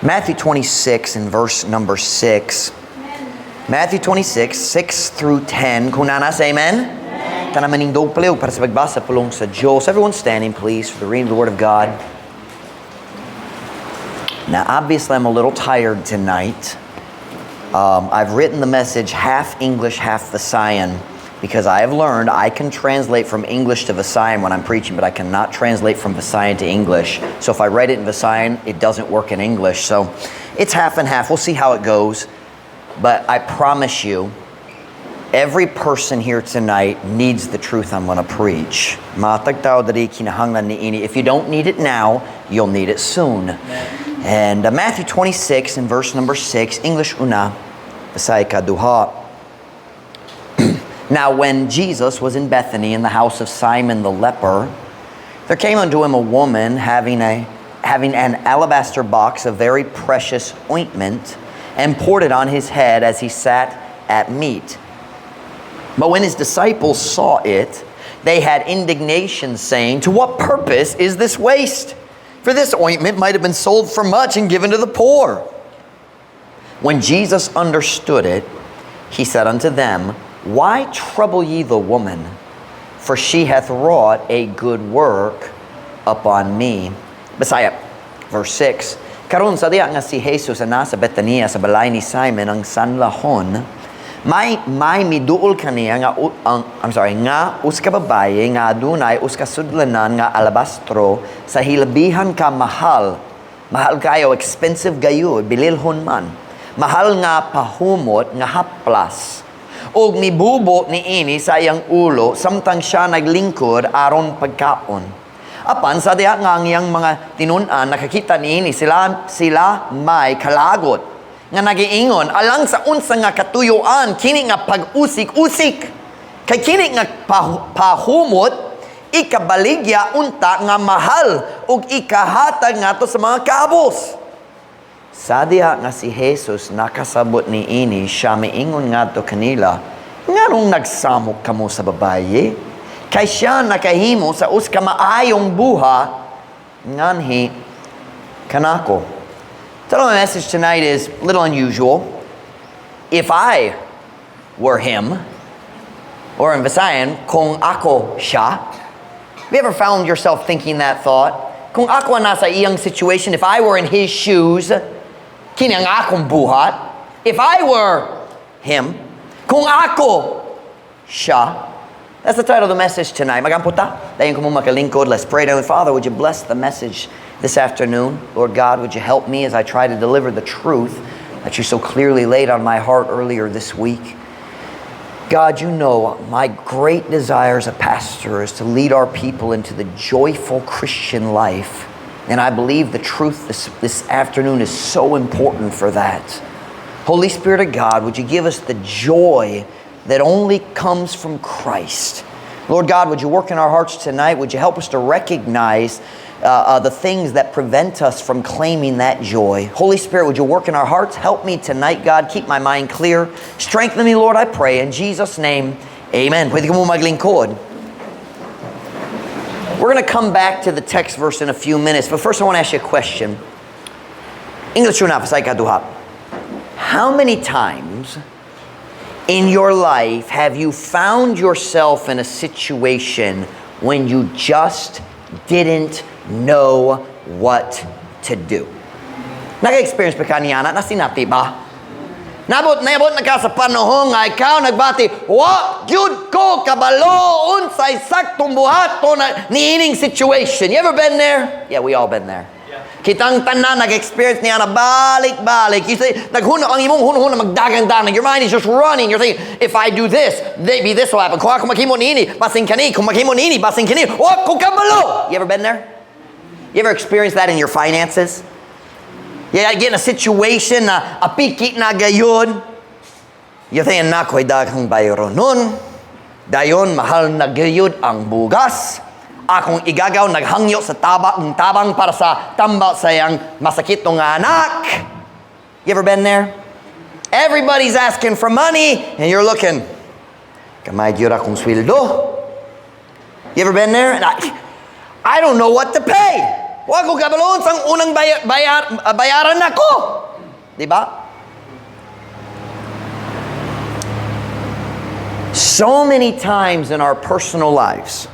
Matthew 26 and verse number 6. Matthew 26, 6 through 10. Kung naa na, say amen. Tanan manindog palihog para sa pagbasa pulong sa Diyos. Everyone standing, please, for the reading of the Word of God. Now, obviously, I'm a little tired tonight. I've written the message half English, half Visayan, because I have learned I can translate from English to Visayan when I'm preaching, but I cannot translate from Visayan to English. So if I write it in Visayan, it doesn't work in English. So it's half and half. We'll see how it goes. But I promise you, every person here tonight needs the truth I'm going to preach. Matag tao diri kinahanglan niini. If you don't need it now, you'll need it soon. And Matthew 26 and verse number 6, English una, Bisaya ikaduha. Now when Jesus was in Bethany in the house of Simon the leper, there came unto him a woman having an alabaster box of very precious ointment, and poured it on his head as he sat at meat. But when his disciples saw it, they had indignation, saying, "To what purpose is this waste? For this ointment might have been sold for much and given to the poor." When Jesus understood it, he said unto them, "Why trouble ye the woman? For she hath wrought a good work upon me." Bisaya, verse 6. Karon sa diha nga si Jesus ang nasa Betania sa balay ni Simon ang sanlahon, may miduol kaniya nga ang, I'm sorry, nga usa ka babaye nga adunay usa ka sudlanan nga alabastro sa hilabihan ka mahal. Mahal kayo, expensive gayud, bililhon man. Mahal nga pahumot nga haplas. Ug mibubo niini sa iyang ulo samtang siya naglingkod aron pagkaon. Apan sa diha nga ang iyang mga tinun-an nakakita niini, sila may kalagot nga nagiingon, "Alang sa unsa nga katuyoan kini nga pag-usik-usik? Kay kini nga pahumot ikabaligya unta nga mahal ug ikahatag ngadto sa mga kabos." Sa diha nga si Jesus nakasabot niini, siya miingon ngadto kanila, "Nganong nagsamok kamo sa babaye? Kay siya nakahimo sa usa ka maayong buhat nganhi kanako." So my message tonight is a little unusual. "If I were him," or in Visayan, "Kung ako siya." Have you ever found yourself thinking that thought? Kung ako ang nasa iyang situation, if I were in his shoes, kini ang akong buhat. If I were him, kung ako siya. That's the title of the message tonight. Magampo ta. Dayon kamo makalingkod. Let's pray. Heavenly Father, would you bless the message this afternoon? Lord God, would you help me as I try to deliver the truth that you so clearly laid on my heart earlier this week? God, you know my great desire as a pastor is to lead our people into the joyful Christian life. And I believe the truth this afternoon is so important for that. Holy Spirit of God, would you give us the joy that only comes from Christ? Lord God, would you work in our hearts tonight? Would you help us to recognize the things that prevent us from claiming that joy? Holy Spirit, would you work in our hearts? Help me tonight, God. Keep my mind clear. Strengthen me, Lord, I pray. In Jesus' name, amen. Pwede kamo maglingkod. We're going to come back to the text verse in a few minutes, but first I want to ask you a question. English una, sa ikaduha. How many times in your life have you found yourself in a situation when you just didn't know what to do? Naka-experience ba ka niana? Nasinati ba? Nabot na ka sa panahon nga ikaw nagbati, "Wa gyud ko kabalo unsay saktong buhaton na niining situation." You ever been there? Yeah, we all been there. Kitang tanan nag-experience niya na balik-balik. You say, naghuna ang imong hunahuna magdagan-dagan. Your mind is just running. You're thinking, "If I do this, maybe this will happen. Kung ako maghimo niini, basin kani. Kung maghimo niini, basin kani. Wa ko kabalo." You ever been there? You ever experienced that in your finances? Yeah, get in a situation na apiki na gayon. You're thinking, "Naa ko'y daghang bayronon. Dayon, mahal na gayud ang bugas. Akong igagaw naghangyo sa taba, ang tabang para sa tambal sa iyang masakit nga anak." You ever been there? Everybody's asking for money and you're looking, "Gamay gyud akong sweldo." You ever been there? And I don't know what to pay. Wa ko kabalo unsang unang bayaran nako. Di ba? So many times in our personal lives,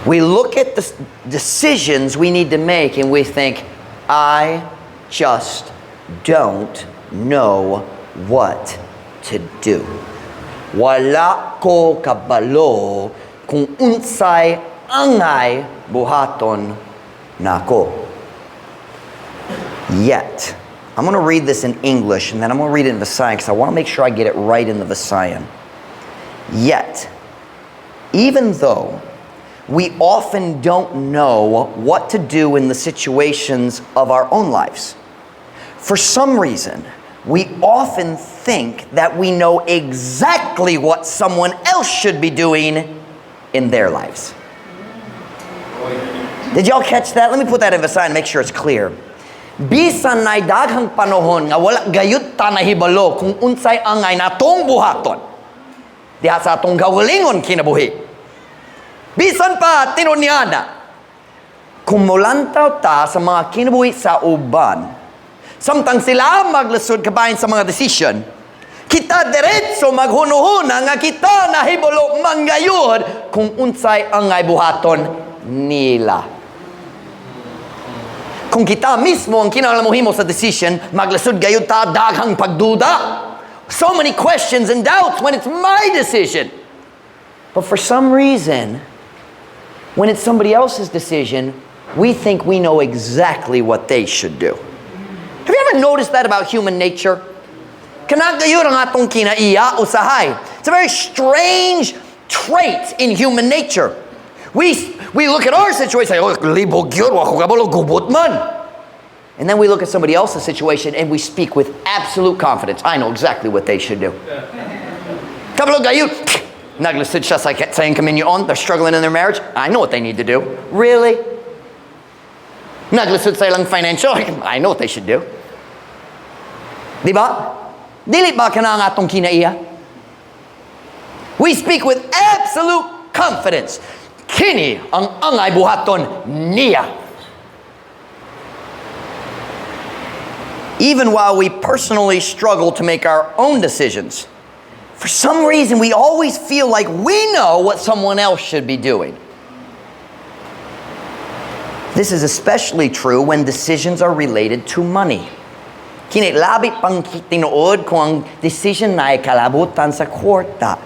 we look at the decisions we need to make and we think, "I just don't know what to do. Wala ko kabalo kung unsay angay buhaton nako." Yet, I'm going to read this in English and then I'm going to read it in Visayan because I want to make sure I get it right in the Visayan. Yet, even though we often don't know what to do in the situations of our own lives, for some reason, we often think that we know exactly what someone else should be doing in their lives. Did y'all catch that? Let me put that in Visayan to make sure it's clear. Bisan na daghang panahon nga wala gayud ta nahibalo kung unsay angay natong buhaton diha sa atong kaugalingon kinabuhi. Bisan pa tinuod niana, kung mulantaw ta sa mga kinabuhi sa uban, samtang sila maglisod kabahin sa mga desisyon, kita diretso maghunuhuna nga kita nahibalo man gayud kung unsay angay buhaton nila. Kung kita mismo ang kinahanglan mohimo sa decision, maglisod gayud ta, daghang pagduda. So many questions and doubts when it's my decision. But for some reason, when it's somebody else's decision, we think we know exactly what they should do. Have you ever noticed that about human nature? Kana gayud ang atong kinaiya usahay. It's a very strange trait in human nature. We look at our situation, say, "Oh, libog gyud, wa ko kabalo, gubot man." And then we look at somebody else's situation and we speak with absolute confidence. "I know exactly what they should do." Kabalo gayud, naglisod siya sa iyang kaminyoon, they're struggling in their marriage. "I know what they need to do." Really? Naglisod sa ilang financial, "I know what they should do." Di ba? Dili ba kana ang atong kinaiya? We speak with absolute confidence. "Kini ang angay buhaton niya." Even while we personally struggle to make our own decisions, for some reason we always feel like we know what someone else should be doing. This is especially true when decisions are related to money. Kini labi pang tinuod kung ang decision na ay kalabutan sa kwarta.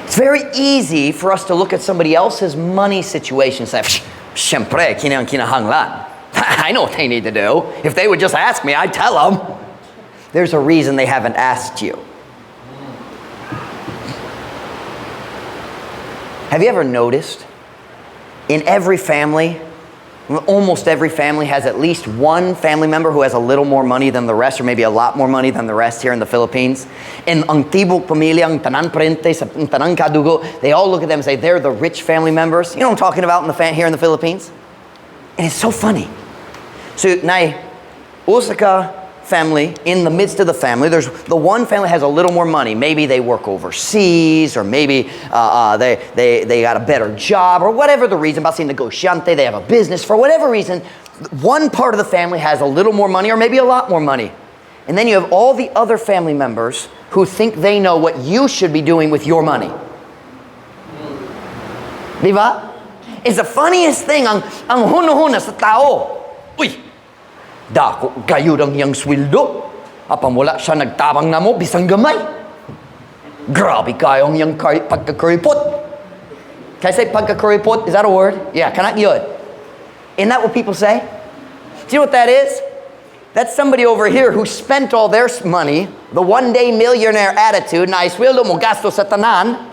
It's very easy for us to look at somebody else's money situation and say, "Psh, syempre, kini ang kinahanglan. I know what they need to do. If they would just ask me, I'd tell them." There's a reason they haven't asked you. Have you ever noticed in every family, almost every family has at least one family member who has a little more money than the rest, or maybe a lot more money than the rest here in the Philippines? And ang tibok pamilya, ang tanan parente, sa ang tanan kadugo, they all look at them and say they're the rich family members. You know what I'm talking about here in the Philippines? And it's so funny. So, naay usa ka family, in the midst of the family, there's the one family has a little more money. Maybe they work overseas, or maybe they got a better job, or whatever the reason. Basta negosyante, they have a business. For whatever reason, one part of the family has a little more money, or maybe a lot more money. And then you have all the other family members who think they know what you should be doing with your money. Di ba? It's the funniest thing, ang hunuhuna sa tao. "Uy, dako gayud ang iyang sweldo. Apan wala siya nagtabang namo bisan gamay. Grabe kayo ang iyang pagkakuripot." Can I say pagkakuripot? Is that a word? Yeah, kana gyud. Isn't that what people say? Do you know what that is? That's somebody over here who spent all their money, the one-day millionaire attitude, na sweldo mo gasto sa tanan.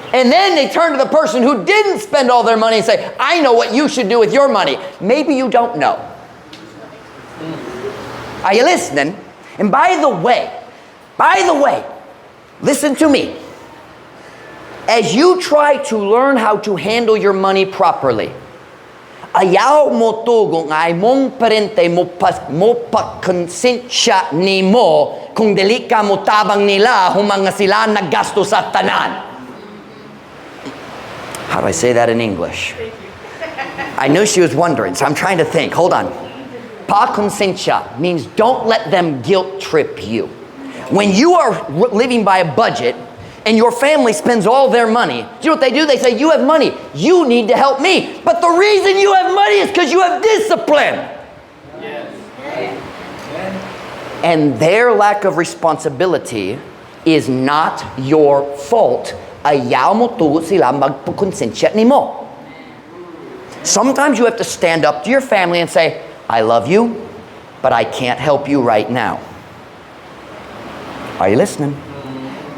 And then they turn to the person who didn't spend all their money and say, "I know what you should do with your money." Maybe you don't know. Are you listening? And by the way, listen to me. As you try to learn how to handle your money properly, ayaw mo tugo nga imong parente mo pa-konsensya nimo kung dili ka mo tabang nila human nga sila naggasto sa tanan. How do I say that in English? I knew she was wondering, so I'm trying to think. Hold on. Pakonsensya means don't let them guilt trip you. When you are living by a budget and your family spends all their money, do you know what they do? They say, "You have money, you need to help me." But the reason you have money is because you have discipline. And their lack of responsibility is not your fault. Ayaw mo tugot sila magpakonsensya nimo. Sometimes you have to stand up to your family and say, "I love you, but I can't help you right now." Are you listening?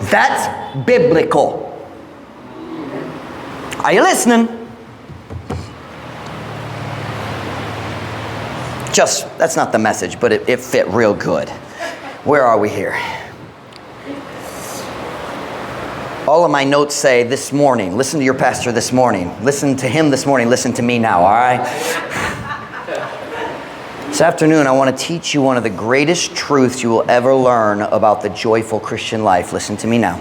That's biblical. Are you listening? Just, that's not the message, but it fit real good. Where are we here? All of my notes say this morning, listen to your pastor this morning. Listen to him this morning, listen to me now, all right? This afternoon, I want to teach you one of the greatest truths you will ever learn about the joyful Christian life. Listen to me now.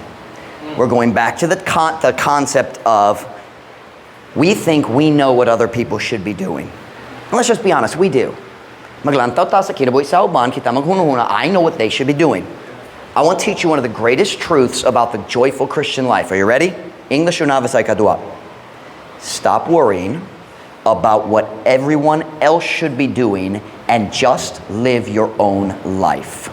We're going back to the concept of we think we know what other people should be doing. And let's just be honest, we do. Maglantaw ta sa kinabuhi sa uban, kita maghunahuna, "I know what they should be doing." I want to teach you one of the greatest truths about the joyful Christian life. Are you ready? English una, Bisaya kadua. Stop worrying about what everyone else should be doing and just live your own life.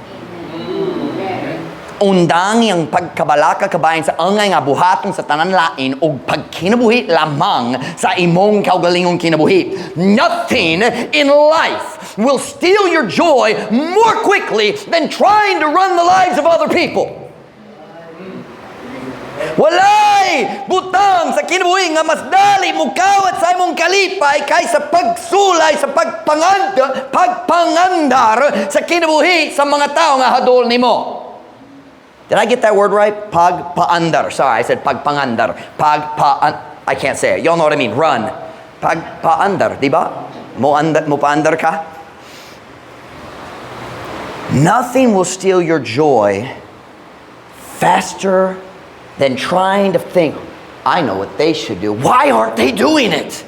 Undang ang pagkabalaka kabahin sa angay nga buhaton sa tanan lain ug pagkinabuhi lamang sa imong kaugalingong kinabuhi. Nothing in life will steal your joy more quickly than trying to run the lives of other people. Walay butang sa kinabuhi nga mas dali mukawat sa imong kalipay kaysa pagsulay sa pagpangandar sa kinabuhi sa mga tao nga hadol nimo. Did I get that word right? Pagpaandar. Sorry, I said pagpangandar. Pagpaan. I can't say it. Y'all know what I mean. Run. Pagpaandar, di ba? Mo andar, mo paandar ka? Nothing will steal your joy faster than trying to think, "I know what they should do. Why aren't they doing it?"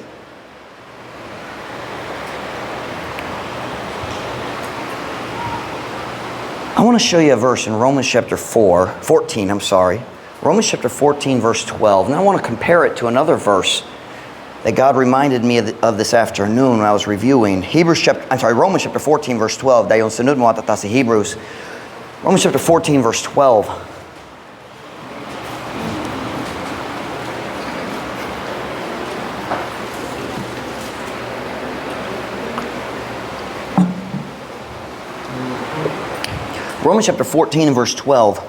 I want to show you a verse in Romans chapter 4, 14, I'm sorry. Romans chapter 14, verse 12. And I want to compare it to another verse that God reminded me of this afternoon when I was reviewing. Hebrews chapter, I'm sorry, Romans chapter 14, verse 12. Dayon sunod mo ta sa Hebrews. Romans chapter 14, verse 12. Romans chapter 14 and verse 12.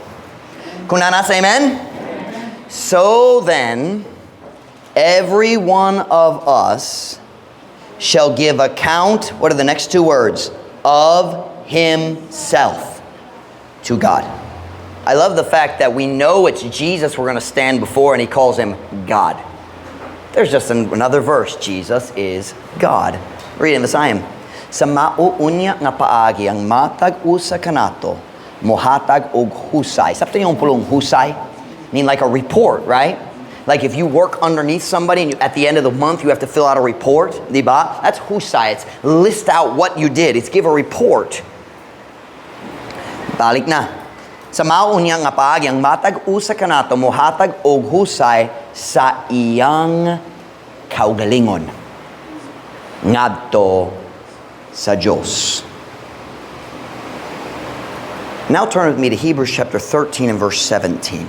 Kung naa na, say amen. So then, every one of us shall give account, what are the next two words? Of himself to God. I love the fact that we know it's Jesus we're going to stand before, and he calls him God. There's just another verse. Jesus is God. Read in Visayan. Sa mao unya nga paagi ang matag usa kanato mohatag og husay. Sabtan yung pulong husay? I mean, like a report, right? Like if you work underneath somebody and at the end of the month you have to fill out a report, di ba? That's husay. It's list out what you did. It's give a report. Balik na. Sa mao unya nga paagi ang matag usa kanato mohatag og husay sa iyang kaugalingon ngadto sa Diyos. Now turn with me to Hebrews chapter 13 and verse 17.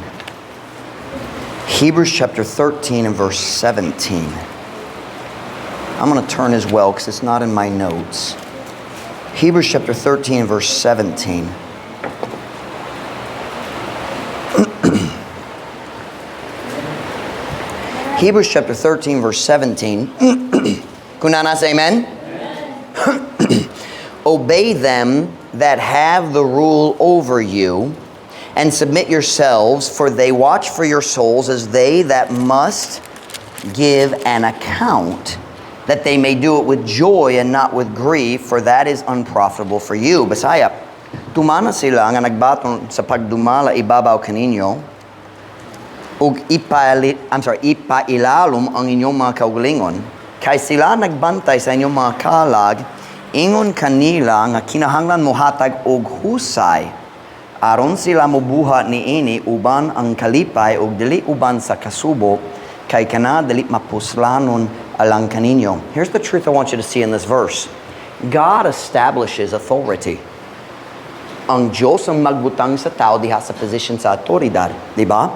Hebrews chapter 13 and verse 17. I'm going to turn as well because it's not in my notes. Hebrews chapter 13 and verse 17. Hebrews chapter 13 verse 17. Kung naa na, say amen. Obey them that have the rule over you, and submit yourselves, for they watch for your souls as they that must give an account, that they may do it with joy and not with grief, for that is unprofitable for you. Bisaya, tumana sila nga nagbaton sa pagdumala ibabaw kaninyo, ug I'm sorry, ipailalom ang inyong mga kaugalingon. Kay sila nagbantay sa inyong mga kalag, ingon kanila nga kinahanglan mohatag og husay aron sila mobuhat niini uban ang kalipay ug dili uban sa kasubo, kay kana dili mapuslanon alang kaninyo. Here's the truth I want you to see in this verse. God establishes authority. Ang Diyos ang magbutang sa tao diha sa position sa autoridad, di ba?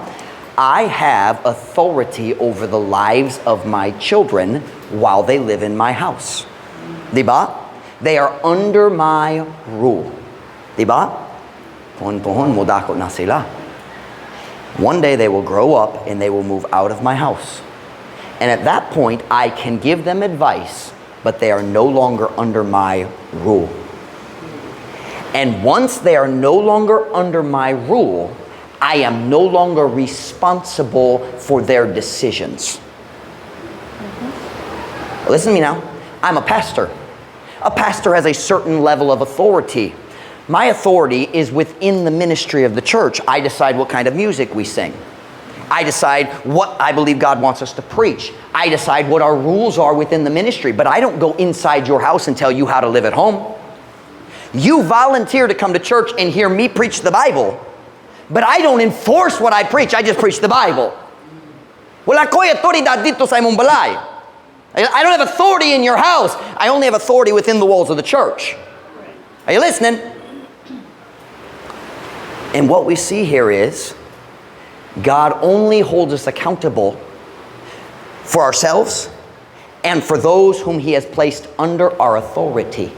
I have authority over the lives of my children while they live in my house. Di ba? They are under my rule. Di ba? Pohon-pohon, mudako na sila. One day they will grow up and they will move out of my house. And at that point, I can give them advice, but they are no longer under my rule. And once they are no longer under my rule, I am no longer responsible for their decisions. Listen to me now. I'm a pastor. A pastor has a certain level of authority. My authority is within the ministry of the church. I decide what kind of music we sing. I decide what I believe God wants us to preach. I decide what our rules are within the ministry. But I don't go inside your house and tell you how to live at home. You volunteer to come to church and hear me preach the Bible, but I don't enforce what I preach. I just preach the Bible. Wala ko'y autoridad didto sa imong balay. I don't have authority in your house. I only have authority within the walls of the church. Are you listening? And what we see here is God only holds us accountable for ourselves and for those whom He has placed under our authority.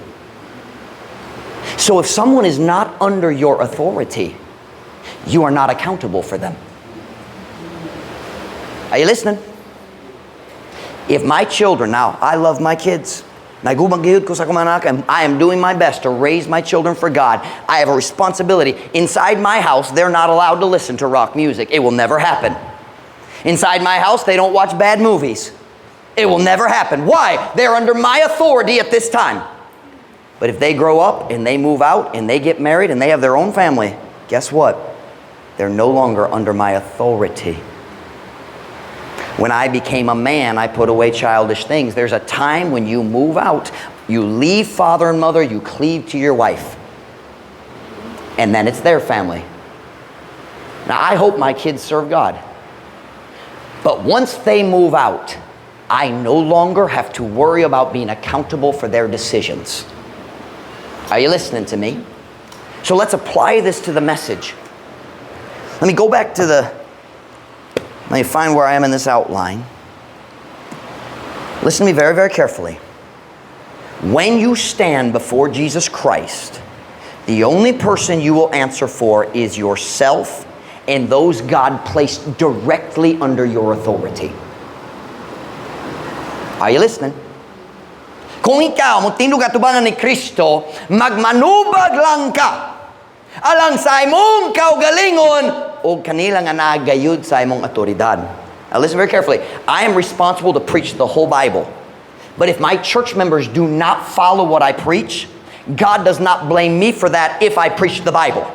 So if someone is not under your authority, you are not accountable for them. Are you listening? If my children, now I love my kids. Naigubang gihud ko sa akong anak, and I am doing my best to raise my children for God. I have a responsibility. Inside my house, they're not allowed to listen to rock music. It will never happen. Inside my house, they don't watch bad movies. It will never happen. Why? They're under my authority at this time. But if they grow up and they move out and they get married and they have their own family, guess what? They're no longer under my authority. When I became a man, I put away childish things. There's a time when you move out, you leave father and mother, you cleave to your wife. And then it's their family. Now, I hope my kids serve God. But once they move out, I no longer have to worry about being accountable for their decisions. Are you listening to me? So let's apply this to the message. Let me go back to the, let me find where I am in this outline. Listen to me very, very carefully. When you stand before Jesus Christ, the only person you will answer for is yourself and those God placed directly under your authority. Are you listening? Kung ikaw, motindog atubangan ni Kristo, magmanubag lang ka alang sa imong kaugalingon o kanila nga nagayud sa imong autoridad. Now listen very carefully. I am responsible to preach the whole Bible. But if my church members do not follow what I preach, God does not blame me for that if I preach the Bible.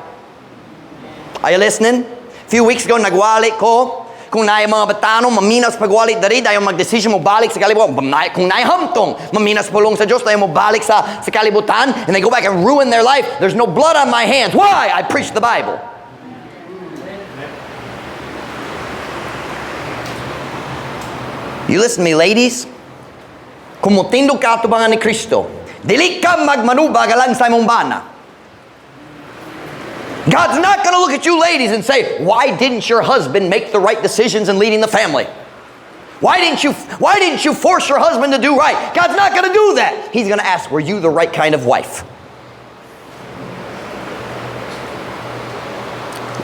Are you listening? A few weeks ago, nagwali ko. Kung naay mga batanon, maminaw sa pagwali diri, dayon magdesisyon mo balik sa kalibutan. Kung naay hamtong, maminaw sa pulong sa Diyos, dayon mo balik sa kalibutan, and they go back and ruin their life. There's no blood on my hands. Why? I preach the Bible. You listen to me, ladies. Kung motindog ka atubangan ni Kristo, dili ka magmanubag alang sa imong bana. God's not going to look at you ladies and say, "Why didn't your husband make the right decisions in leading the family? Why didn't you force your husband to do right?" God's not going to do that. He's going to ask, "Were you the right kind of wife?"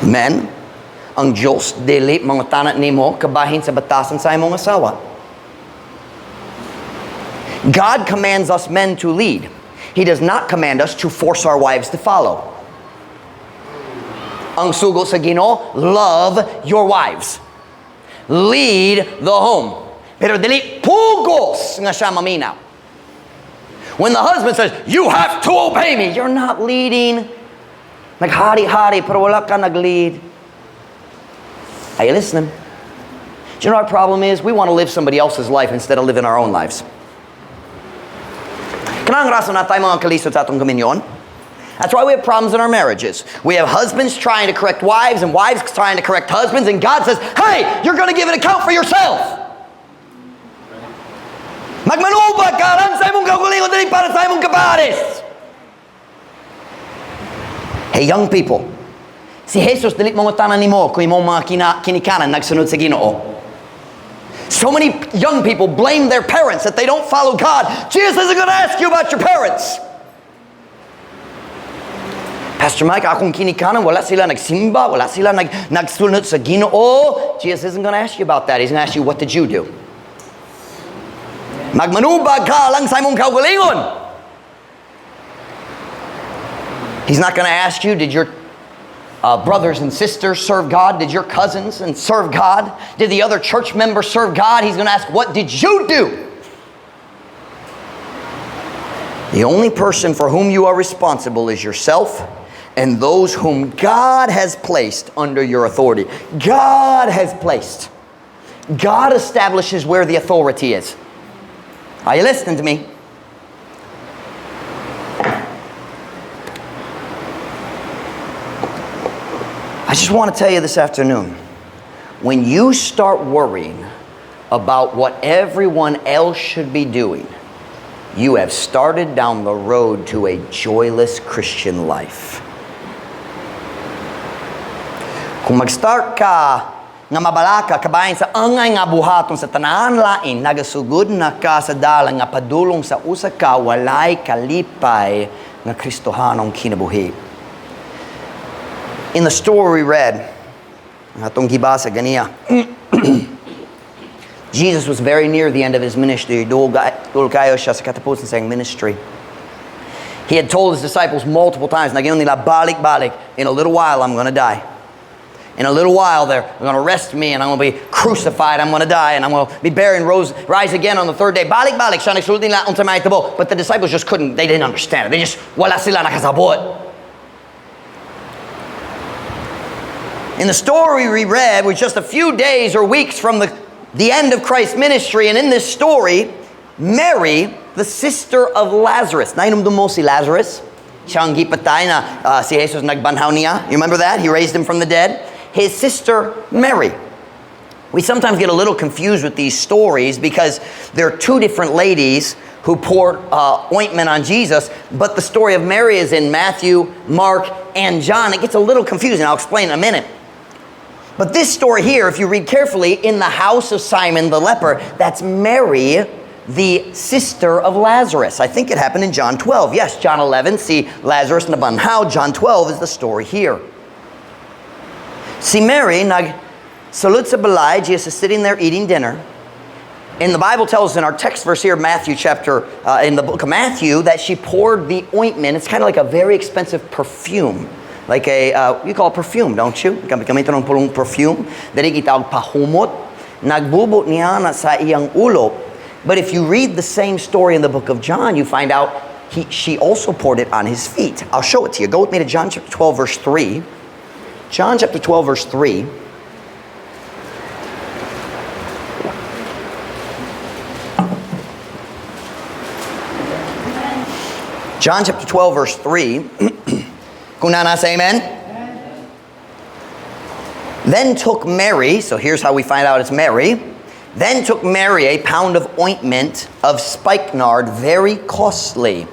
Men, ang Diyos dili mangutana nimo kabahin sa batasan sa imong asawa. God commands us men to lead. He does not command us to force our wives to follow. Ang sugo sa Ginoo, love your wives. Lead the home. Pero dili pugos nga siya maminaw. When the husband says, "You have to obey me," you're not leading. Naghari-hari pero wala ka nag-lead. Are you listening? Do you know what our problem is? We want to live somebody else's life instead of living our own lives. Kanang rason naa tay mga kalisod sa atong kominyon. That's why we have problems in our marriages. We have husbands trying to correct wives and wives trying to correct husbands, and God says, "Hey, you're going to give an account for yourself." Magmanubag ka alang sa imong kaugalingon dili para sa imong kapares. Hey, young people, si Jesus dili mangutana nimo kung imong mga kinikanan nagsunod sa Ginoo. So many young people blame their parents that they don't follow God. Jesus isn't going to ask you about your parents. "Pastor Mike, akong kinikanan, wala sila nagsimba, wala sila nagsunod sa Ginoo." Jesus isn't going to ask you about that. He's going to ask you, "What did you do?" Magmanubag ka lang sa imong kaugalingon. He's not going to ask you, "Did your brothers and sisters serve God? Did your cousins and serve God? Did the other church members serve God?" He's going to ask, "What did you do?" The only person for whom you are responsible is yourself and those whom God has placed under your authority. God has placed. God establishes where the authority is. Are you listening to me? I just want to tell you this afternoon, when you start worrying about what everyone else should be doing, you have started down the road to a joyless Christian life. Kung mag-start ka nga mabalaka kabahin sa angay nga buhaton sa tanan lain, nagasugod na ka sa dalan nga padulong sa usa ka walay kalipay nga Kristohanong kinabuhi. In the story we read, atong gibasa ganiya, Jesus was very near the end of his ministry. Duol kayo siya sa katapusan sa iyang ministry. He had told his disciples multiple times, nag-ingon nila balik-balik, "In a little while I'm going to die. In a little while they're going to arrest me and I'm going to be crucified. I'm going to die and I'm going to be buried and rise again on the third day." Balik-balik siya nagsulti nila unsa mahitabo. But the disciples just couldn't, they didn't understand it. They just, wala sila nakasabot. In the story we read, was just a few days or weeks from the end of Christ's ministry. And in this story, Mary, the sister of Lazarus. Nahinumdum mo si Lazarus? Siya ang gipatay na si Jesus nagbanhaw niya. You remember that? He raised him from the dead. His sister, Mary. We sometimes get a little confused with these stories because there are two different ladies who poured ointment on Jesus, but the story of Mary is in Matthew, Mark, and John. It gets a little confusing. I'll explain in a minute. But this story here, if you read carefully, in the house of Simon the leper, that's Mary, the sister of Lazarus. I think it happened in John 12. Yes, John 11, see Lazarus nabanhaw. John 12 is the story here. Si Mary, nag sulod sa balay, Jesus is sitting there eating dinner. And the Bible tells us in our text verse here, Matthew chapter, in the book of Matthew, that she poured the ointment. It's kind of like a very expensive perfume. Like a, you call it perfume, don't you? Gamit ng pulong perfume. Diri gitawag pahumot. Nagbubo niya na sa iyang ulo. But if you read the same story in the book of John, you find out she also poured it on his feet. I'll show it to you. Go with me to John chapter 12, verse 3. John chapter 12, verse 3. John chapter 12, verse 3. Kung naa na, say amen. Then took Mary, so here's how we find out it's Mary. Then took Mary a pound of ointment of spikenard, very costly,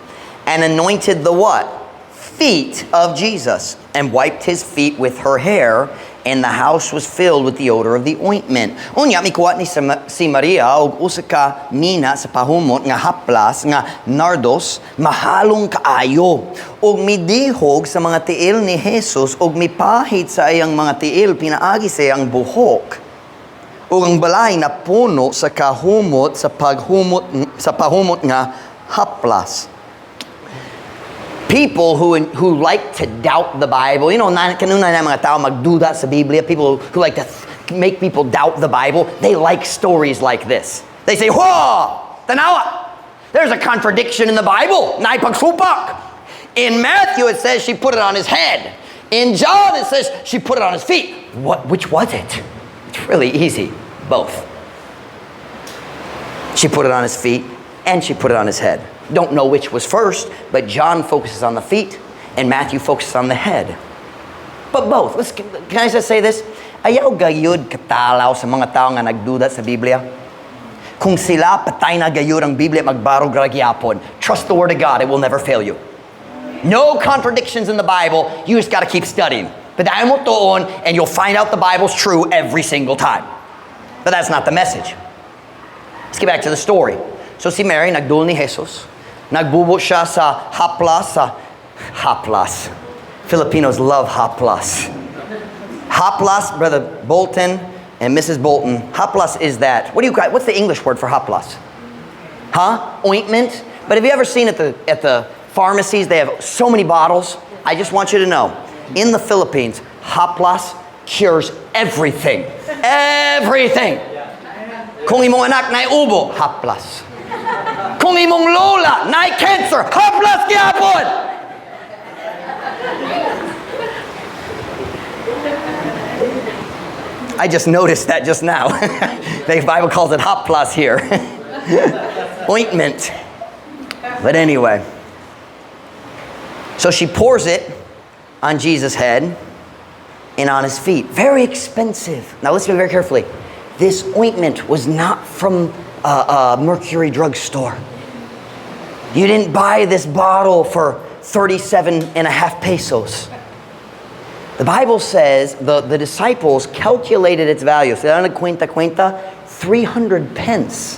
and anointed the what? Feet of Jesus, and wiped his feet with her hair, and the house was filled with the odor of the ointment. Unya mikuha ni si Maria og usa ka mina sa pahumot nga haplas nga nardos mahalong kaayo ug midihog sa mga tiil ni Jesus ug mipahid sa iyang mga tiil pinaagi sa iyang buhok. Ug ang balay napuno sa kahumot sa paghumot sa pahumot nga haplas. People who like to doubt the Bible, kanunay na mga tao magduda sa Biblia, people who like to make people doubt the Bible, they like stories like this. They say, "Whoa, tanawa, there's a contradiction in the Bible, naay pagsupak. In Matthew, it says she put it on his head. In John, it says she put it on his feet. What? Which was it?" It's really easy. Both. She put it on his feet and she put it on his head. Don't know which was first, but John focuses on the feet and Matthew focuses on the head. But both. Can I just say this? Ayaw gayud katalaw sa mga tao nga nagduda sa Biblia. Kung sila patay na gayud ang Biblia, magbarog ra gyapon. Trust the Word of God, it will never fail you. No contradictions in the Bible. You just got to keep studying. Padayon mo tuon, and you'll find out the Bible's true every single time. But that's not the message. Let's get back to the story. So si Mary, nagduol ni Jesus. Nagbubo siya sa haplas, sa haplas. Filipinos love haplas. Haplas, Brother Bolton and Mrs. Bolton. Haplas is that. What do you call? What's the English word for haplas? Huh? Ointment? But have you ever seen at the pharmacies, they have so many bottles? I just want you to know, in the Philippines, haplas cures everything. Everything. Kung imong anak naay ubo, haplas. Kung imong lola naay cancer, haplas gyapon. I just noticed that just now. The Bible calls it haplas here. Ointment. But anyway. So she pours it on Jesus' head and on his feet. Very expensive. Now listen very carefully. This ointment was not from a Mercury drugstore. You didn't buy this bottle for 37.5 pesos. The Bible says the disciples calculated its value. Sila nagkwenta-kwenta, 300 pence.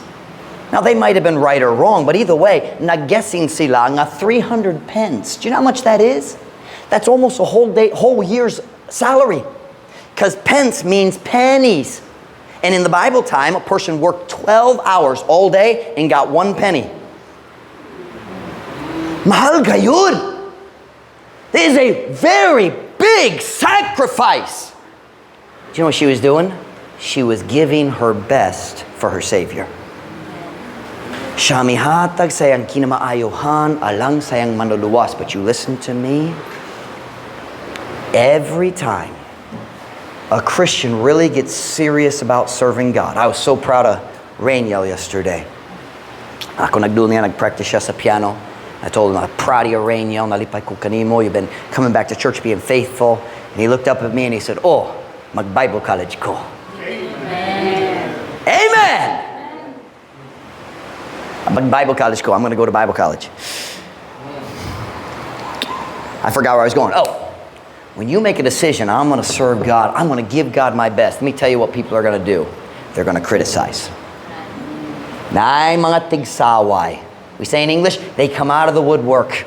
Now, they might have been right or wrong, but either way, nag-guessing sila nga 300 pence. Do you know how much that is? That's almost a whole day, whole year's salary. Because pence means pennies. And in the Bible time, a person worked 12 hours all day and got 1 penny. Mahal gayud. This is a very big sacrifice. Do you know what she was doing? She was giving her best for her Savior. Siya mihatag sa iyang kinamaayohan alang sa iyang manluluwas. But you listen to me. Every time a Christian really gets serious about serving God. I was so proud of Rainiel yesterday. Ako nagduol niya, nag-practice siya sa piano. I told him, "I'm proud of you, Rainiel. Nalipay ko kanimo. You've been coming back to church, being faithful." And he looked up at me and he said, "Oh, mag-Bible college ko." Amen. Amen. Mag-Bible college ko. I'm going to go to Bible college. I forgot where I was going. Oh, when you make a decision, "I'm going to serve God, I'm going to give God my best." Let me tell you what people are going to do. They're going to criticize. Naay mga tigsaway. We say in English, they come out of the woodwork.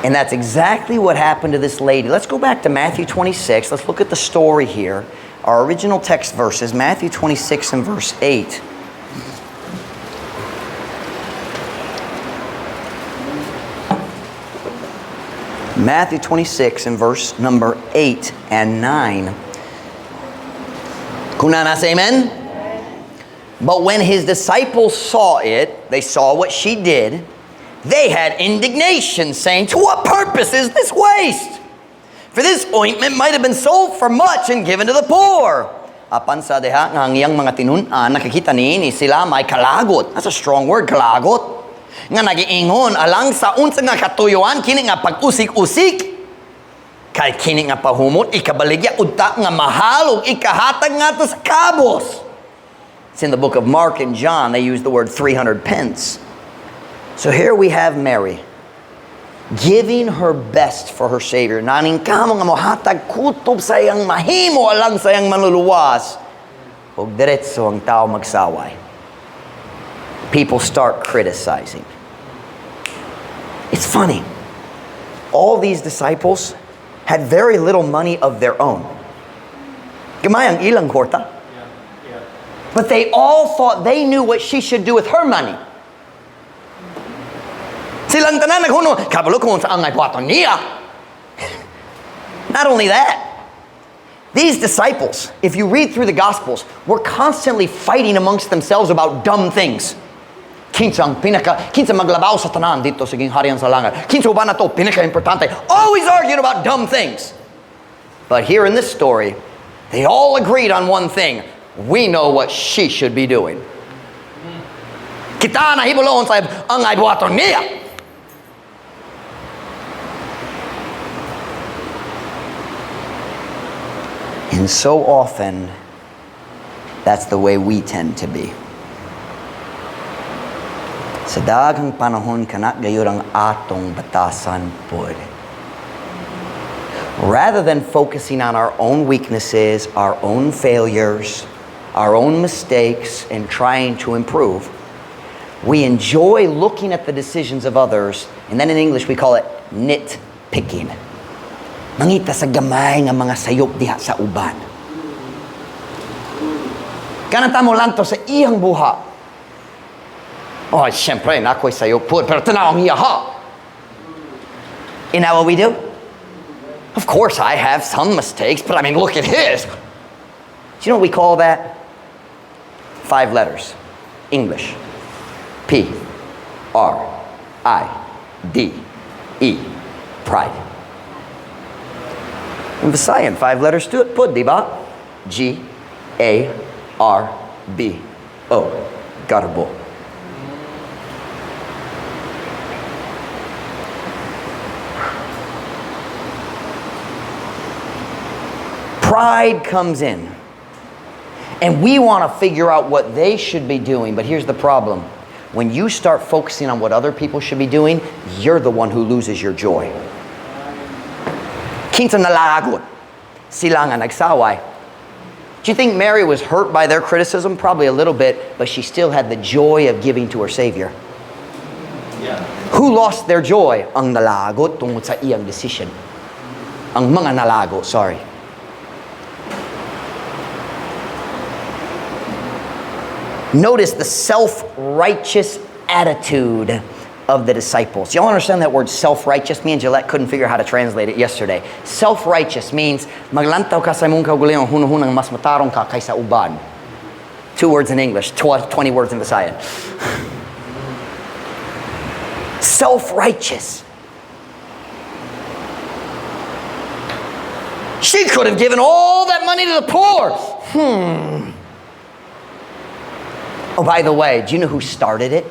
And that's exactly what happened to this lady. Let's go back to Matthew 26. Let's look at the story here. Our original text verses, Matthew 26 and verse 8. Matthew 26 and verse number 8 and 9. Kung naa na, say amen? But when his disciples saw it, they saw what she did, they had indignation, saying, "To what purpose is this waste? For this ointment might have been sold for much and given to the poor." Apan sa diha nga ang iyang mga tinun-an nakakita niini sila may kalagot. That's a strong word, kalagot. Nga nagiingon, "Alang sa unsa nga katuyuan kini nga pag-usik-usik? Kay kini nga pahumot ikabaligya unta nga mahal ug ikahatag ngadto sa kabos." It's in the book of Mark and John, they use the word 300 pence. So here we have Mary giving her best for her Savior. Naningkamo nga mohatag kutob sa iyang mahimo alang sa iyang manluluwas. Ug diretso ang tao magsaway. People start criticizing. It's funny. All these disciples had very little money of their own. Gamay ang ilang kwarta. But they all thought they knew what she should do with her money. Silang tanan naghuno, "Kabalo ko unsa angay buhaton niya." Not only that, these disciples, if you read through the Gospels, were constantly fighting amongst themselves about dumb things. Kinsa ang pinaka, kinsa maglabaw sa tanan didto sa gingharian sa langit? Kinsa uban nato pinaka importante? Always arguing about dumb things. But here in this story, they all agreed on one thing. We know what she should be doing. Kita nahibalo unsay angay buhaton niya. And so often, that's the way we tend to be. Sa daghang panahon, kana gayud ang atong batasan pod. Rather than focusing on our own weaknesses, our own failures, our own mistakes, and trying to improve, we enjoy looking at the decisions of others, and then in English we call it nitpicking. Mangita sa gamay nga mga sayop diha sa uban. Kanang tamo lantaw sa iyang buhat. Oh, siyempre, naa ko'y sayop pod, pero tanaw ang iya ha. Isn't that what we do? Of course, I have some mistakes, but I mean, look at his. Do you know what we call that? 5 letters. English. P R I D E. Pride. In Visayan, 5 letters to it. Pud, di ba? G A R B O. Garbo. Pride comes in. And we want to figure out what they should be doing, but here's the problem. When you start focusing on what other people should be doing, you're the one who loses your joy. Kinsa nalagot? Sila nga nagsaway. Do you think Mary was hurt by their criticism? Probably a little bit, but she still had the joy of giving to her Savior. Yeah. Who lost their joy? Ang nalagot tungod sa iyang decision. Ang mga nalagot, sorry. Notice the self-righteous attitude of the disciples. You all understand that word self-righteous? Me and Gillette couldn't figure out how to translate it yesterday. Self-righteous means maglantaw ka sa imong kaugalingon, hunahunang mas matarong ka kaysa uban. 2 words in English, 20 words in Visayan. Self-righteous. She could have given all that money to the poor. Oh, by the way, do you know who started it?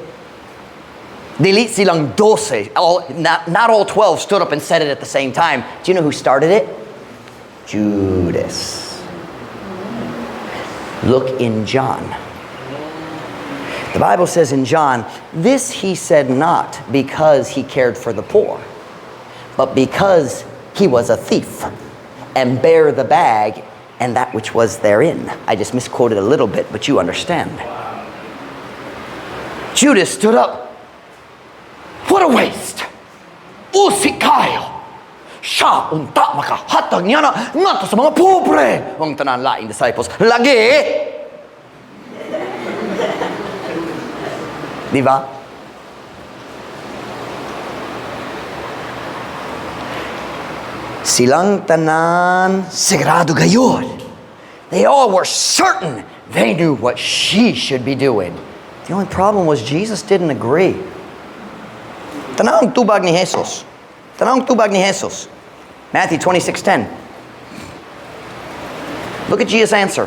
Dili silang 12. Not all 12 stood up and said it at the same time. Do you know who started it? Judas. Look in John. The Bible says in John, this he said not because he cared for the poor, but because he was a thief and bare the bag and that which was therein. I just misquoted a little bit, but you understand. Judas stood up. What a waste! Usik kayo! Siya unta makahatag niya na ngadto sa mga pobre! Ang tanan laing disciples, lagi! Di ba? Silang tanan sigurado gayud. They all were certain they knew what she should be doing. The only problem was Jesus didn't agree. Tanawang tubag ni Jesus. Tanawang tubag ni Jesus. Matthew 26:10. Look at Jesus' answer.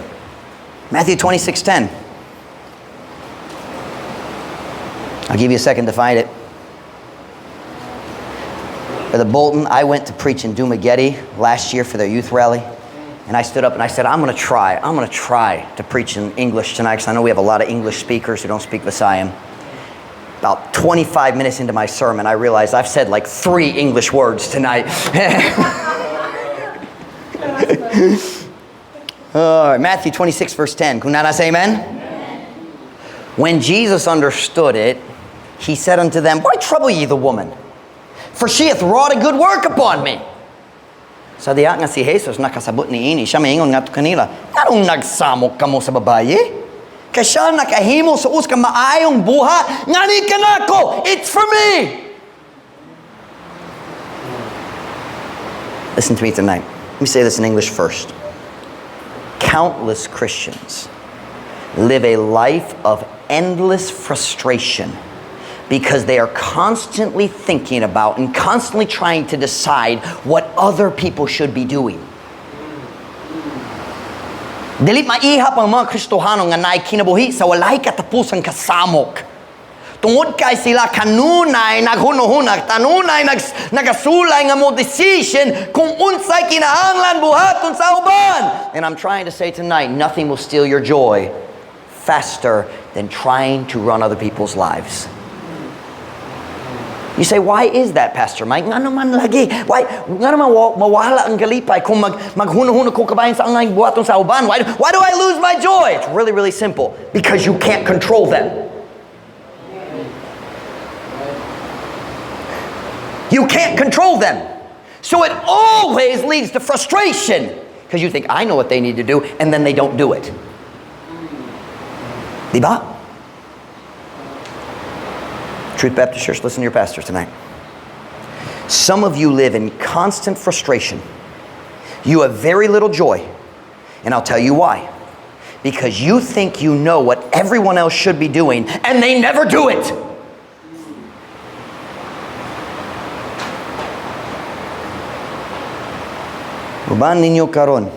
Matthew 26:10. I'll give you a second to find it. Brother Bolton, I went to preach in Dumaguete last year for their youth rally. And I stood up and I said, I'm going to try to preach in English tonight because I know we have a lot of English speakers who don't speak Visayan. About 25 minutes into my sermon, I realized I've said like 3 English words tonight. All right, Matthew 26, verse 10. Kung naa na, say amen? Amen. When Jesus understood it, he said unto them, Why trouble ye the woman? For she hath wrought a good work upon me. Sa diha nga si Jesus nakasabot ni ini, siya maingon ngadto kanila, nganong nagsamok kamo sa babaye? Kay siya nakahimo sa usa ka maayong buhat, ngani kanako, it's for me. Listen to me tonight. Let me say this in English first. Countless Christians live a life of endless frustration because they are constantly thinking about and constantly trying to decide what other people should be doing. Dili maihap ang mga Kristohano nga naay kinabuhi sa walay katapusang kasamok. Tungod kay sila kanunay naghunuhuna, kanunay nagasulay nga mo decision kung unsay kinahanglan buhaton sa uban. And I'm trying to say tonight, nothing will steal your joy faster than trying to run other people's lives. You say, "Why is that, Pastor Mike? Ngano man lagi? Why, ngano man mawala ang kalipay kung maghuno-huno ko kabahin sa angay buhaton sa uban? Why do I lose my joy?" It's really, really simple. Because you can't control them. You can't control them. So it always leads to frustration because you think, "I know what they need to do," and then they don't do it. Diba? Truth Baptist Church, listen to your pastor tonight. Some of you live in constant frustration. You have very little joy. And I'll tell you why. Because you think you know what everyone else should be doing, and they never do it. Uban ninyo karon,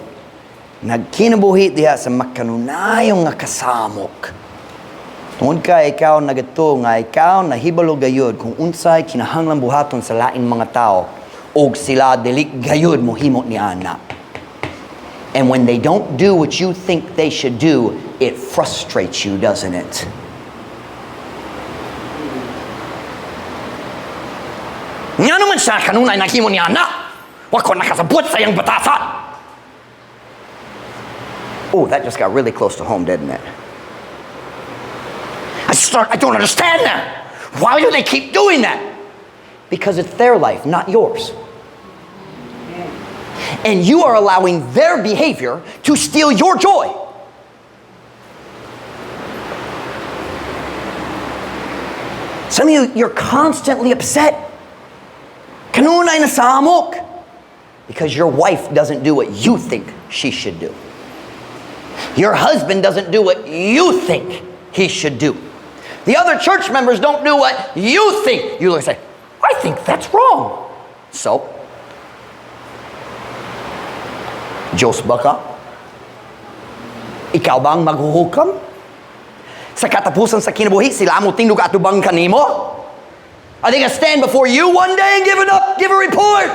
nagkinabuhi diha sa makanunayong nga kasamok. Tungod kay ikaw nagatuo nga ikaw nahibalo gayud kung unsay kinahanglan buhaton sa laing mga tao og sila dili gayud mohimo ni ana. And when they don't do what you think they should do, it frustrates you, doesn't it? Ngano man siya kanunay naghimo ni ana? Wa ko nakasabot sa iyang batasan. Oh, that just got really close to home, didn't it? I don't understand that. Why do they keep doing that? Because it's their life, not yours. And you are allowing their behavior to steal your joy. Some of you, you're constantly upset. Kanunay nasamok. Because your wife doesn't do what you think she should do. Your husband doesn't do what you think he should do. The other church members don't do what you think. You look and say, "I think that's wrong." So, Diyos ba ka? Ikaw ba ang maghuhukam? Sa katapusan sa kinabuhi, sila mo tindog atubang kanimo? Are they going to stand before you one day and give a report?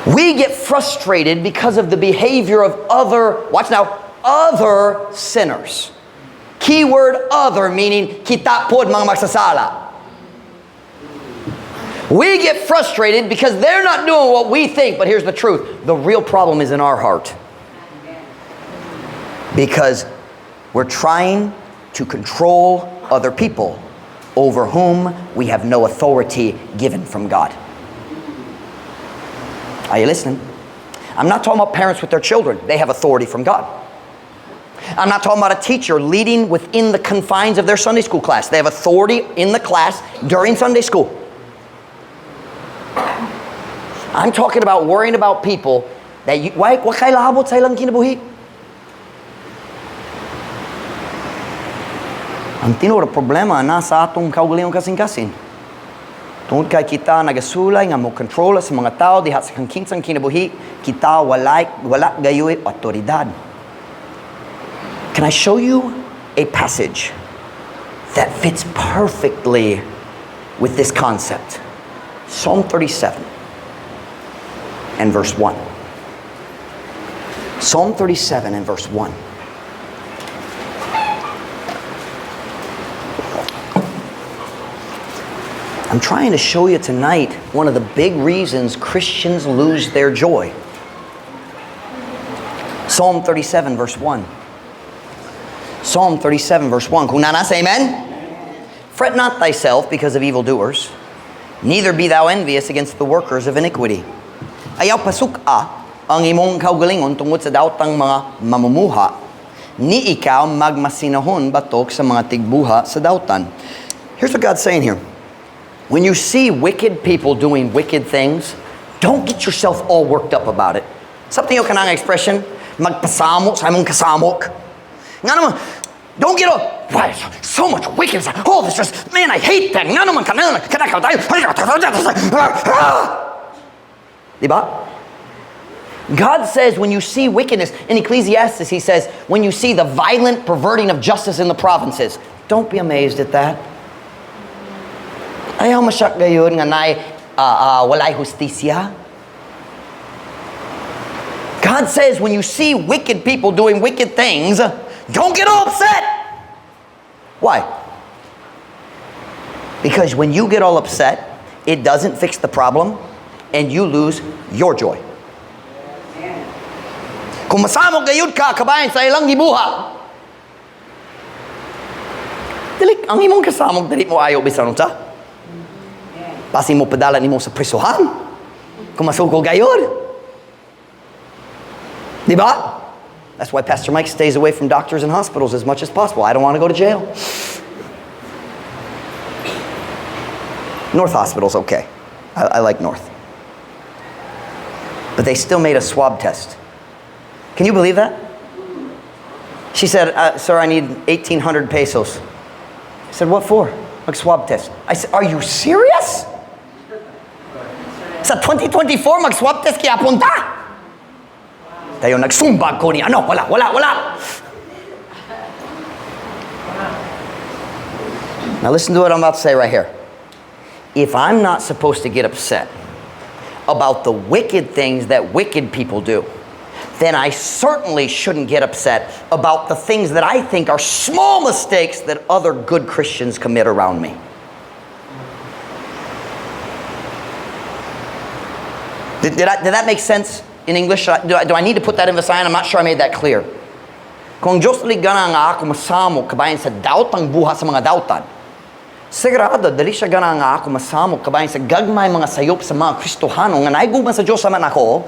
We get frustrated because of the behavior of other, watch now, other sinners. Keyword "other," meaning kita pod mga magsasala. We get frustrated because they're not doing what we think, but here's the truth. The real problem is in our heart. Because we're trying to control other people over whom we have no authority given from God. Are you listening? I'm not talking about parents with their children. They have authority from God. I'm not talking about a teacher leading within the confines of their Sunday school class. They have authority in the class during Sunday school. I'm talking about worrying about people that you, why, wa kay labot sa ilang kinabuhi? Ang tinuod problema nasa atong kaugalingong kasing-kasing. Tungod kay kita nagasulay nga mo kontrola sa mga tao diha sa kinsang kinabuhi, kita wala gayoy otoridad. Can I show you a passage that fits perfectly with this concept? Psalm 37 and verse 1. Psalm 37 and verse 1. I'm trying to show you tonight one of the big reasons Christians lose their joy. Psalm 37 verse 1. Psalm 37 verse 1. Kung naa na, say amen. Fret not thyself because of evildoers, neither be thou envious against the workers of iniquity. Ayaw pasuk-a ang imong kaugalingon tungod sa daotang mga mamumuha, ni ikaw magmasinahon batok sa mga tigbuha sa dautan. Here's what God's saying here. When you see wicked people doing wicked things, don't get yourself all worked up about it. Something yung kanang expression, magpasamo sa imong kasamok. Nga naman, don't get all, "Why, so much wickedness. Oh, this just, man, I hate that. Nga naman, kanang, kanang, Diba? God says when you see wickedness, in Ecclesiastes, he says, when you see the violent perverting of justice in the provinces, don't be amazed at that. Ayaw ma-shock gayud nga naay walay hustisya. God says when you see wicked people doing wicked things, don't get all upset. Why? Because when you get all upset, it doesn't fix the problem and you lose your joy. Kung masamok gayud ka kabahin sa ilang gibuhat, dili ang imong kasamok dili mo ayo bisan unsa. Basin mo padala nimo sa prisuhan. Kung masuko gayud. Di ba? That's why Pastor Mike stays away from doctors and hospitals as much as possible. I don't want to go to jail. North Hospital's okay. I like North. But they still made a swab test. Can you believe that? She said, "Sir, I need 1,800 pesos." I said, "What for?" "Like swab test." I said, "Are you serious? Sa 2024, mag-swab test gihapon ta?" Dayon nagsumbag ko niya. Ano? Wala, wala, wala. Now listen to what I'm about to say right here. If I'm not supposed to get upset about the wicked things that wicked people do, then I certainly shouldn't get upset about the things that I think are small mistakes that other good Christians commit around me. Did that make sense in English? Do I need to put that in Visayan? I'm not sure I made that clear. Kung Diyos dili gana nga ako masamok kabahin sa daotang buhat sa mga dautan, sigurado, dili siya gana nga ako masamok kabahin sa gagmay mga sayop sa mga Kristohano nga naay gugma sa Diyos sama nako,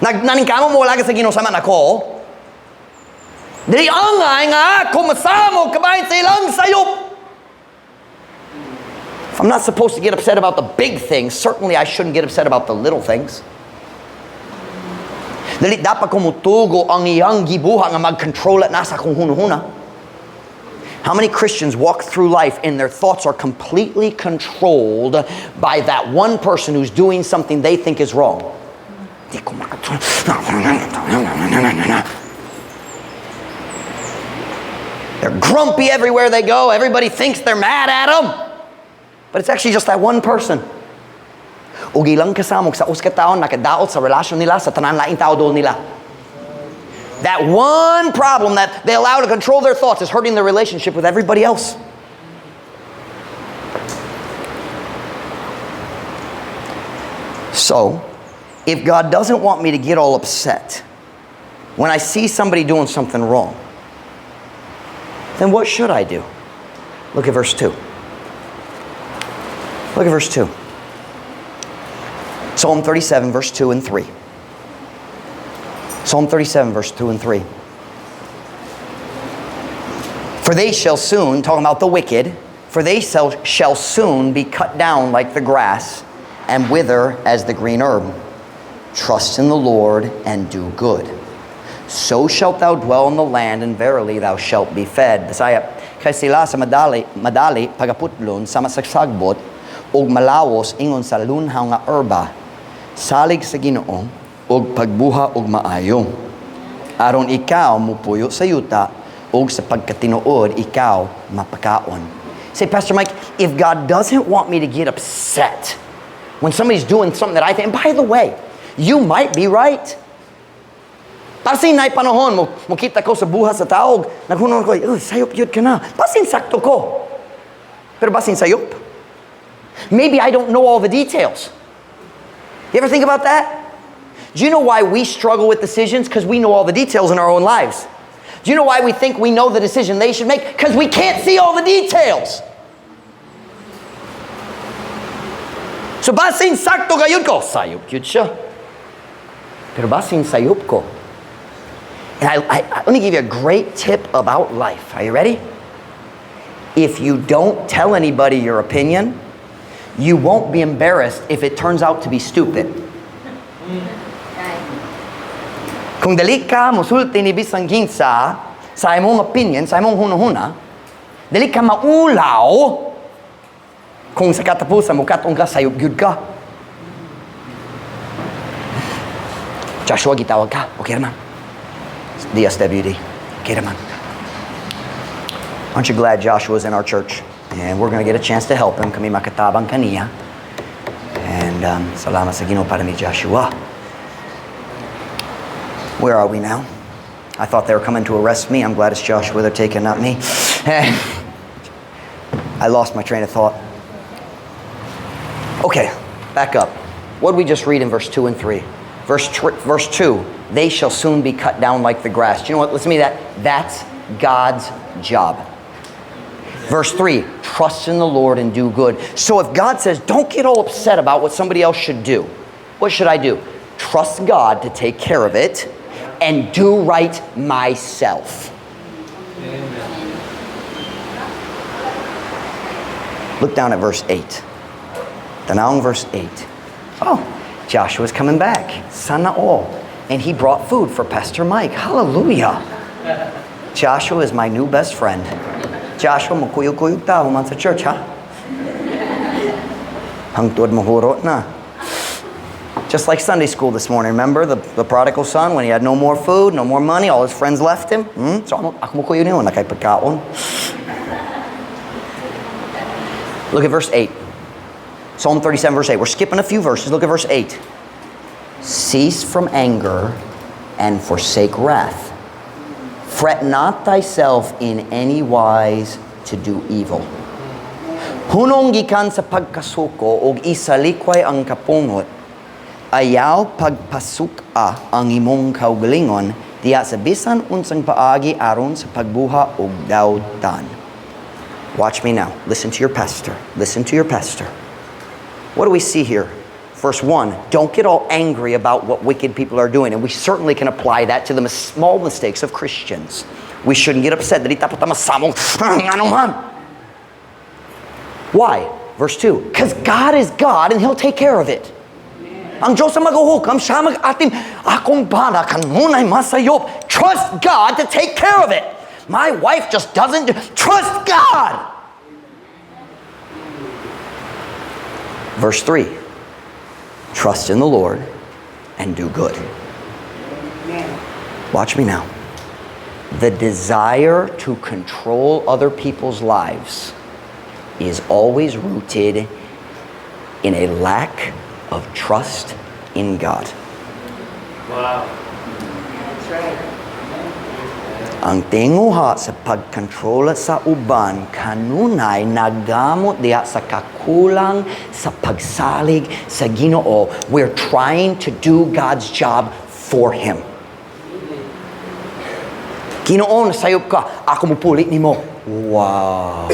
naningkamot moalagad sa Ginoo sama nako, dili angay nga ako masamok kabahin sa ilang sayop. If I'm not supposed to get upset about the big things, certainly I shouldn't get upset about the little things. Dili dapat ko mutugo ang iyang gibuhat nga mag-control at nasa akong hunahuna. How many Christians walk through life and their thoughts are completely controlled by that one person who's doing something they think is wrong? Di ko They're grumpy everywhere they go. Everybody thinks they're mad at them. But it's actually just that one person. Ug ilang kasamok sa usa ka tawo nakadaot sa relasyon nila sa tanan laing tao duol nila. That one problem that they allow to control their thoughts is hurting their relationship with everybody else. So, if God doesn't want me to get all upset when I see somebody doing something wrong, then what should I do? Look at verse 2. Look at verse 2. Psalm 37, verse 2 and 3. Psalm 37, verse 2 and 3. For they shall soon, talking about the wicked, for they shall soon be cut down like the grass and wither as the green herb. Trust in the Lord and do good. So shalt thou dwell in the land, and verily thou shalt be fed. Bisaya, kay sila sa madali pagaputlon sama sa sagbot ug malawos ingon sa lunhaw nga erba. Salig sa Ginoo ug pagbuha og maayo. Aron ikaw mupuyo sa yuta ug sa pagkatinuod ikaw mapakaon. Say, "Pastor Mike, if God doesn't want me to get upset when somebody's doing something that I think," and by the way, you might be right. Basin naay panahon, mokita ko sa buhat sa tao, naghunahuna ko, "Oh, sayop gyud kana. Basin sakto ko. Pero basin sayop. Maybe I don't know all the details. You ever think about that? Do you know why we struggle with decisions? Because we know all the details in our own lives. Do you know why we think we know the decision they should make? Because we can't see all the details. So basin sakto gayud ko, sayop gyud siya. Pero basin sayop ko. And let me give you a great tip about life. Are you ready? If you don't tell anybody your opinion, you won't be embarrassed if it turns out to be stupid. Kung dili ka musulti ni bisan kinsa sa imong opinion, sa imong hunahuna, dili ka maulaw kung sa katapusan mo katong ka sayop gyud ka. Joshua, gitawag ka. Okay naman. DSWD. Okay naman. Aren't you glad Joshua's in our church? And we're going to get a chance to help him. Kami makatabang kaniya. And salamat sa Ginoo para ni Joshua. Where are we now? I thought they were coming to arrest me. I'm glad it's Joshua they're taking, not me. I lost my train of thought. Okay, back up. What did we just read in verse 2 and 3? Verse 2, they shall soon be cut down like the grass. Do you know what? Listen to me. That's God's job. Verse 3, trust in the Lord and do good. So if God says, don't get all upset about what somebody else should do, what should I do? Trust God to take care of it and do right myself. Amen. Look down at verse 8. Tan-awang verse 8. Oh, Joshua's coming back. Sana all. And he brought food for Pastor Mike. Hallelujah. Joshua is my new best friend. Joshua, magkuyog-kuyog ta human sa church, ha? Hangtod mahurot na. Just like Sunday school this morning, remember the prodigal son when he had no more food, no more money, all his friends left him? Hmm? So ako mokuyog nimo, naa kay pagkaon. Look at verse 8. Psalm 37, verse 8. We're skipping a few verses. Look at verse 8. Cease from anger and forsake wrath. Fret not thyself in any wise to do evil. Hunong gikan sa pagkasuko og isalikway ang kapungot, ayaw pagpasuk-a ang imong kaugalingon diha sa bisan unsang paagi aron sa pagbuhat og dautan. Watch me now. Listen to your pastor. Listen to your pastor. What do we see here? Verse 1, don't get all angry about what wicked people are doing. And we certainly can apply that to the small mistakes of Christians. We shouldn't get upset. Dili dapat ta masamong, "Ngano man?" Why? Verse 2, because God is God and He'll take care of it. Ang Diyos ang maghuhukam, siya mag-atim, akong bana, kanunay masayop. Trust God to take care of it. My wife just doesn't trust God. Verse 3, trust in the Lord and do good. Amen. Watch me now. The desire to control other people's lives is always rooted in a lack of trust in God. Wow. That's right. Ang tinguha sa pagkontrola sa uban kanunay nagamot diha sa kakulang sa pagsalig sa Ginoo. We're trying to do God's job for Him. Ginoo, nasayop ka. Ako mupuli nimo. Wow.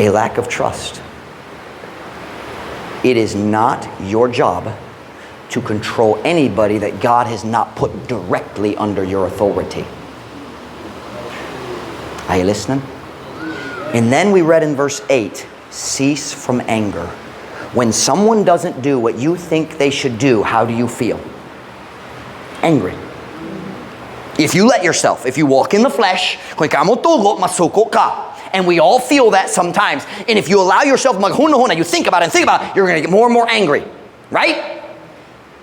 A lack of trust. It is not your job to control anybody that God has not put directly under your authority. Are you listening? And then we read in verse 8, cease from anger. When someone doesn't do what you think they should do, how do you feel? Angry. If you let yourself, if you walk in the flesh, kung ikaw mo tugo, masuko ka. And we all feel that sometimes. And if you allow yourself maghuna-huna, you think about it and think about it, you're going to get more and more angry. Right?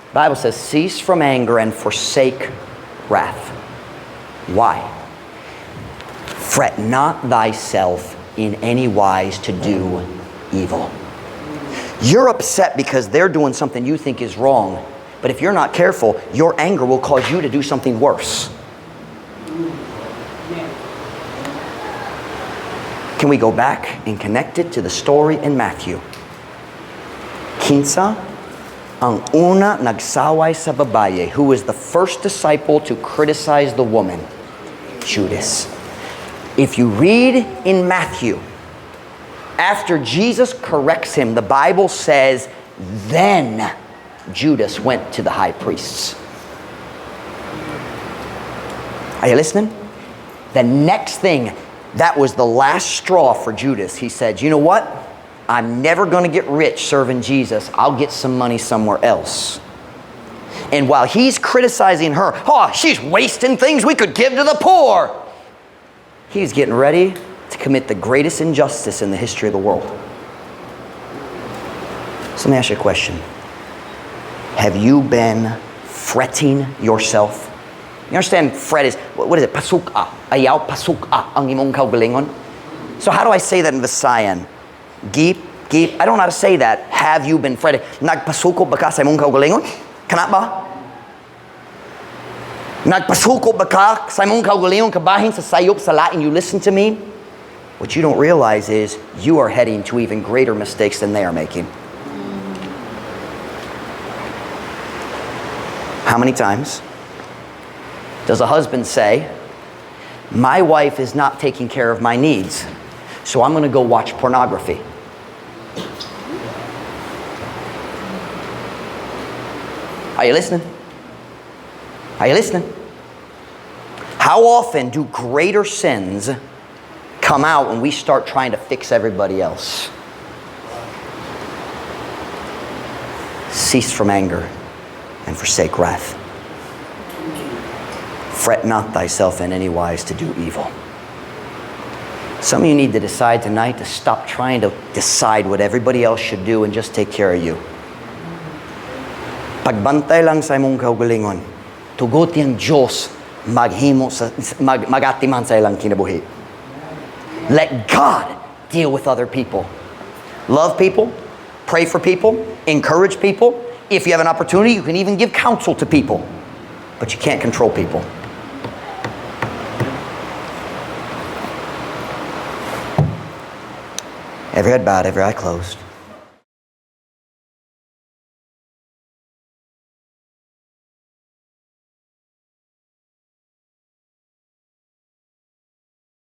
The Bible says, cease from anger and forsake wrath. Why? Fret not thyself in any wise to do evil. You're upset because they're doing something you think is wrong. But if you're not careful, your anger will cause you to do something worse. Can we go back and connect it to the story in Matthew? Kinsa ang una nagsaway sa babaye, who was the first disciple to criticize the woman? Judas. If you read in Matthew, after Jesus corrects him, the Bible says, then Judas went to the high priests. Are you listening? The next thing, that was the last straw for Judas. He said, you know what? I'm never going to get rich serving Jesus. I'll get some money somewhere else. And while he's criticizing her, oh, she's wasting things we could give to the poor, he's getting ready to commit the greatest injustice in the history of the world. So let me ask you a question. Have you been fretting yourself? You understand fret is, what is it? Pasuk-a. Ayaw pasuk-a ang imong kaugalingon. So how do I say that in Visayan? Geep, geep. I don't know how to say that. Have you been fretting? Nagpasuko ba ka sa imong kaugalingon? Kana ba? Nagpasuko ba ka sa imong kaugalingon kabahin sa sayop sa lain? You listen to me? What you don't realize is you are heading to even greater mistakes than they are making. How many times does a husband say, "My wife is not taking care of my needs, so I'm going to go watch pornography"? Are you listening? Are you listening? How often do greater sins come out when we start trying to fix everybody else? Cease from anger and forsake wrath. Fret not thyself in any wise to do evil. Some of you need to decide tonight to stop trying to decide what everybody else should do and just take care of you. Pagbantay lang sa imong kaugalingon, tuguti ang Diyos maghimo sa, magatiman sa ilang kinabuhi. Let God deal with other people. Love people, pray for people, encourage people. If you have an opportunity, you can even give counsel to people. But you can't control people. Every head bowed, every eye closed.